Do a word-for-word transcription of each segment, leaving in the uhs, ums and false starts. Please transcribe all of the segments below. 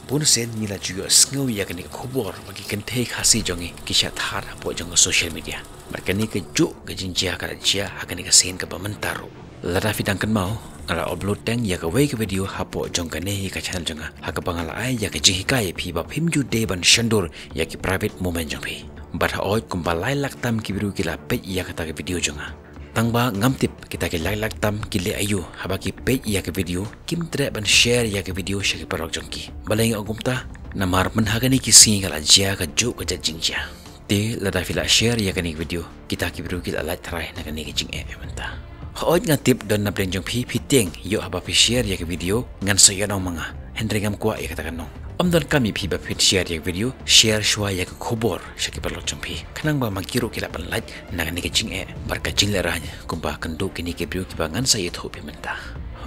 Bun sien ngi la ju ïohsngew ïa kane ka khubor ba ki kynthei Khasi jong ngi ki shah thad hapoh jong ka social media. Bad kane kajuh ka jingjia ka la jia ha kane ka sien kaba mynta ruh. Lada phi dang kynmaw, nga la upload teng ïa kawei ka video hapoh jong kane ka channel jong nga, ha kaba nga la ai ïa ka jinghikai ïa phi ba phim ju dei ban shondur ïa ki private moment jong phi. Bad hooid, kumba lai lak tam ki briew ki la peit ïa kata ka video jong nga. Tang ba ngam tip kita ki lai lak tam ki leh aïu, haba ki peit ïa ka video, kim treh ban share ïa ka video sha ki paralok jong ki. Balei nga ong kumta? Namar mynha kane ki sngi ka la jia kajuh ka jait jingjia. Te lada phi la share ïa kane ka video, kita ki briew ki la lait tharai na kane ka jingeh mynta. Hooid, nga tip don na pdeng jong phi, phi tieng ïoh haba phi share ïa ka video, ngan sa ïohnong ma nga. Hynrei ngam kwah ïa kata ka nong. Ym donkam ïa phi ba phin share ïa ka video, share shuwa ïa ka khubor sha ki paralok jong phi. Khnang ba ma ki ruh ki lah ban lait na kane ka jingeh bad ka jinglehrain, kumba kynduh kine ki briew kiba ngan sa ïathuh phi mynta.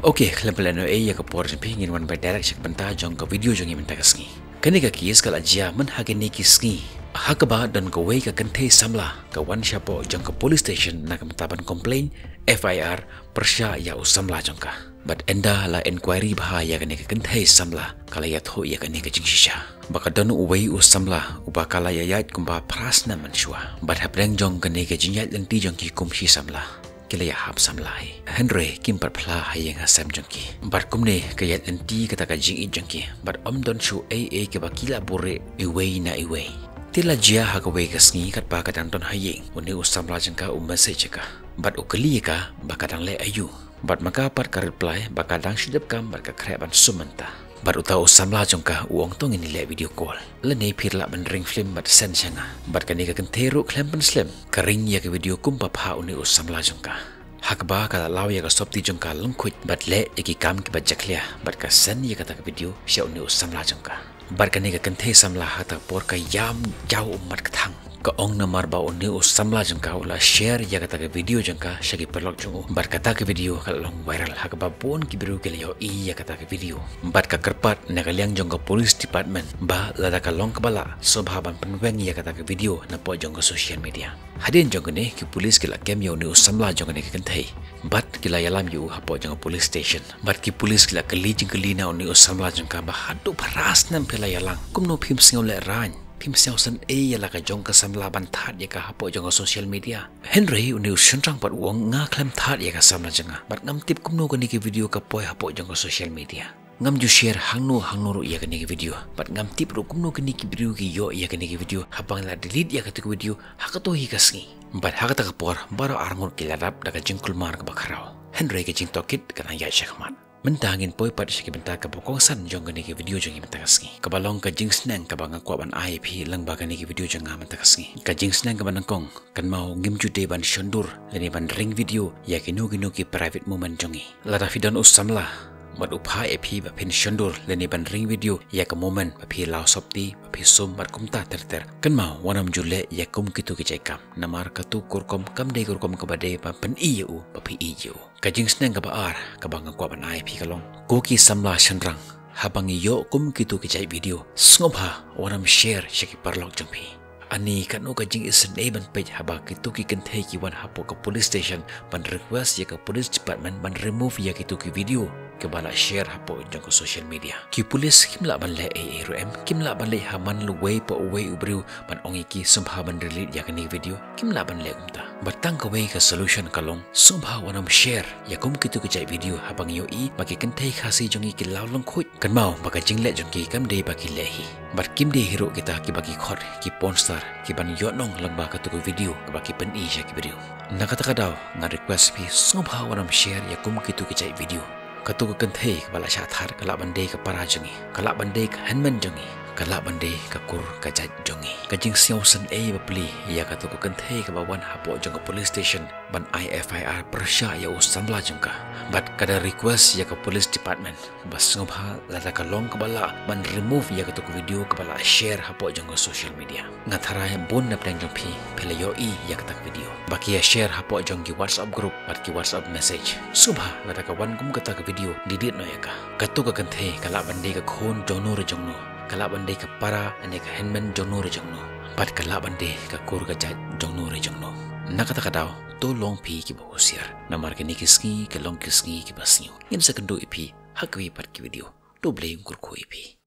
Ok, khlem pynlehnohei ïa ka por jong phi, ngin wan beit direct sha ka bynta jong ka video jong ngi mynta ka sngi. Kane ka case ka la jia mynha kine ki sngi, ha kaba don kawei ka kynthei samla ka wan shapoh jong ka police station na ka bynta ban complain, F I R, pyrshah ïa u samla jong ka. Bad ynda la inquiry bha ïa kane ka kynthei samla, ka la ïathuh ïa kane ka jingshisha ba ka don uwei u samla uba ka la ïaid kumba phra snem mynshuwa. Bad hapdeng jong kane ka jingïaid lynti jong ki kum shi samla, ki la ïahap samla hi. Hynrei kim pat phla ha ïing ha sem jong ki. Bad kumne ka ïaid lynti kata ka jingïeit jong ki. Bad ym don shuh ei ei kaba ki la buhrieh iwei na iwei. Te la jia ha kawei ka sngi katba ka dang don ha ïing, une u samla jong ka u message ïa ka bad u kylli ïa ka ba ka dang leh aïu. Bad ma ka pat ka reply ba ka dang shu dep kam bad ka khreh ban sum mynta. Bad uta u samla jong ka u ong, to ngin ïaleh video call, lane phi lah ban ring film bad send sha nga. Bad kane ka kynthei ruh khlem pynslem ka ring ïa ka video kumba phah une u samla jong ka. Ha kaba ka la law ïa ka sopti jong ka lyngkhuid bad leh ïa ki kam kiba jakhlia bad ka send ïa kata ka video sha une u samla jong ka. Bad kane ka kynthei samla ha kata ka por ka ïam jaw ummat kthang. Ka ong namar ba une u samla jong ka u la share ïa kata ka video jong ka sha ki paralok jong u. Bad kata ka video ka la long viral ha kaba bun ki briew ki la ïohi ïa kata ka video. Bad ka kyrpad na ka liang jong ka police department ba lada ka long kaba lah, sngewbha ban pynweng ïa kata ka video napoh jong ka social media. Hadien jong kane ki police ki la kem ïa une u samla jong kane ka kynthei bad ki la ïalam ïa u hapoh jong ka police station. Bad ki police ki la kylli jingkylli na une u samla jong ka ba haduh phra snem phi la ïalang, kumno phim sngew lehraiñ, phim sngew san ei ïa la ka jong ka samla ban thad ïa ka hapoh jong ka social media. Hynrei une u shynrang pat u ong, nga khlem thad ïa ka samla jong nga bad ngam tip kumno kane ka video ka poi hapoh jong ka social media. Ngam ju share hangno hangno ruh ïa kane ka video bad ngam tip ruh kumno kine ki briew ki ïoh ïa kane ka video haba nga la delete ïa kata ka video ha kato hi ka sngi. Bad ha kata ka por baroh arngut ki la dap da ka jingkulmar kaba khraw. Hynrei ka jingtohkit ka dang ïaid shakhmat. Mynta ngin poi pat sha ki bynta kaba kongsan jong kane ka video jong ngi mynta ka sngi, kaba long ka jingsneng kaba nga kwah ban ai ïa phi lyngba kane ka video jong nga mynta ka sngi. Ka jingsneng kaba nyngkong, kynmaw, ngim ju dei ban shondur lane ban ring video ïa kino kino ki private moment jong ngi. Lada phi don u samla bad u phah ïa phi ba phin shondur lane ban ring video ïa ka moment ba phi law sopti, ba phi sum bad kumta ter ter, kynmaw, wat nym ju leh ïa kum kito ki jait kam. Namar kato ka rukom kam dei ka rukom kaba dei ban pyni ïa u ba phi ïeit ïa u. Ka jingsneng kaba ar kaba nga kwah ban ai ïa phi ka long, ko ki samla shynrang, haba ngi ïoh kum kito ki jait video, sngewbha wat nym share sha ki paralok jong phi. Ani katno ka jingisynei ban peit haba kito ki kynthei ki wan hapoh ka police station ban request ïa ka police department ban remove ïa kito ki video kiba la share hapoh jong ka social media. Ki police kim lah ban leh ei ei ruh em, kim lah ban leit ha man uwei pa uwei u briew ban ong ïa ki sngewbha ban delete ïa kane ka video, kim lah ban leh kumta. Bad tang kawei ka solution ka long, sngewbha wat nym share ïa kum kito ki jait video haba ngi ïohi ba ki kynthei Khasi jong ngi ki law lyngkhuid. Kynmaw ba ka jingleh jong ki kam dei ba ki leh hi. Bad kim dei hi ruh kita kiba ki khot ki porn star kiban ïoh nong lyngba kato ka video kaba ki pyni sha ki briew. Na kata ka daw nga request phi, sngewbha wat nym share ïa kum kito ki jait video. Kato ka kynthei kaba la shah thad ka lah ban dei ka para jong ngi, ka lah ban dei ka hynmen jong ngi, ka lah ban dei ka kur ka jait jong ngi. Ka jingsngewsynei bapli ïa kato ka kynthei kaba wan hapoh jong ka police station ban ai F I R pyrshah ïa u samla jong ka. Bad ka da request ïa ka police department ba sngewbha lada ka long kaba lah ban remove ïa kato ka video kaba la share hapoh jong ka social media. Nga tharai bun na pdeng jong phi phi la ïohi ïa kata ka video ba ki ïa share hapoh jong ki WhatsApp group bad ki WhatsApp message. Sngewbha lada ka wan kum kata ka video, delete noh ïa ka. Kato ka kynthei ka lah ban dei ka khun jong no re jong no, ka lah ban dei ka para lane ka hynmen jong no re jong no, bad ka lah ban dei ka kur ka jait jong no re jong no. Na kata ka daw to long phi kiba husiar, namar kine ki sngi ki long ki sngi kiba sniew. Ngin sa kynduh ïa phi ha kiwei pat ki video. To Blei un kyrkhu ïa phi.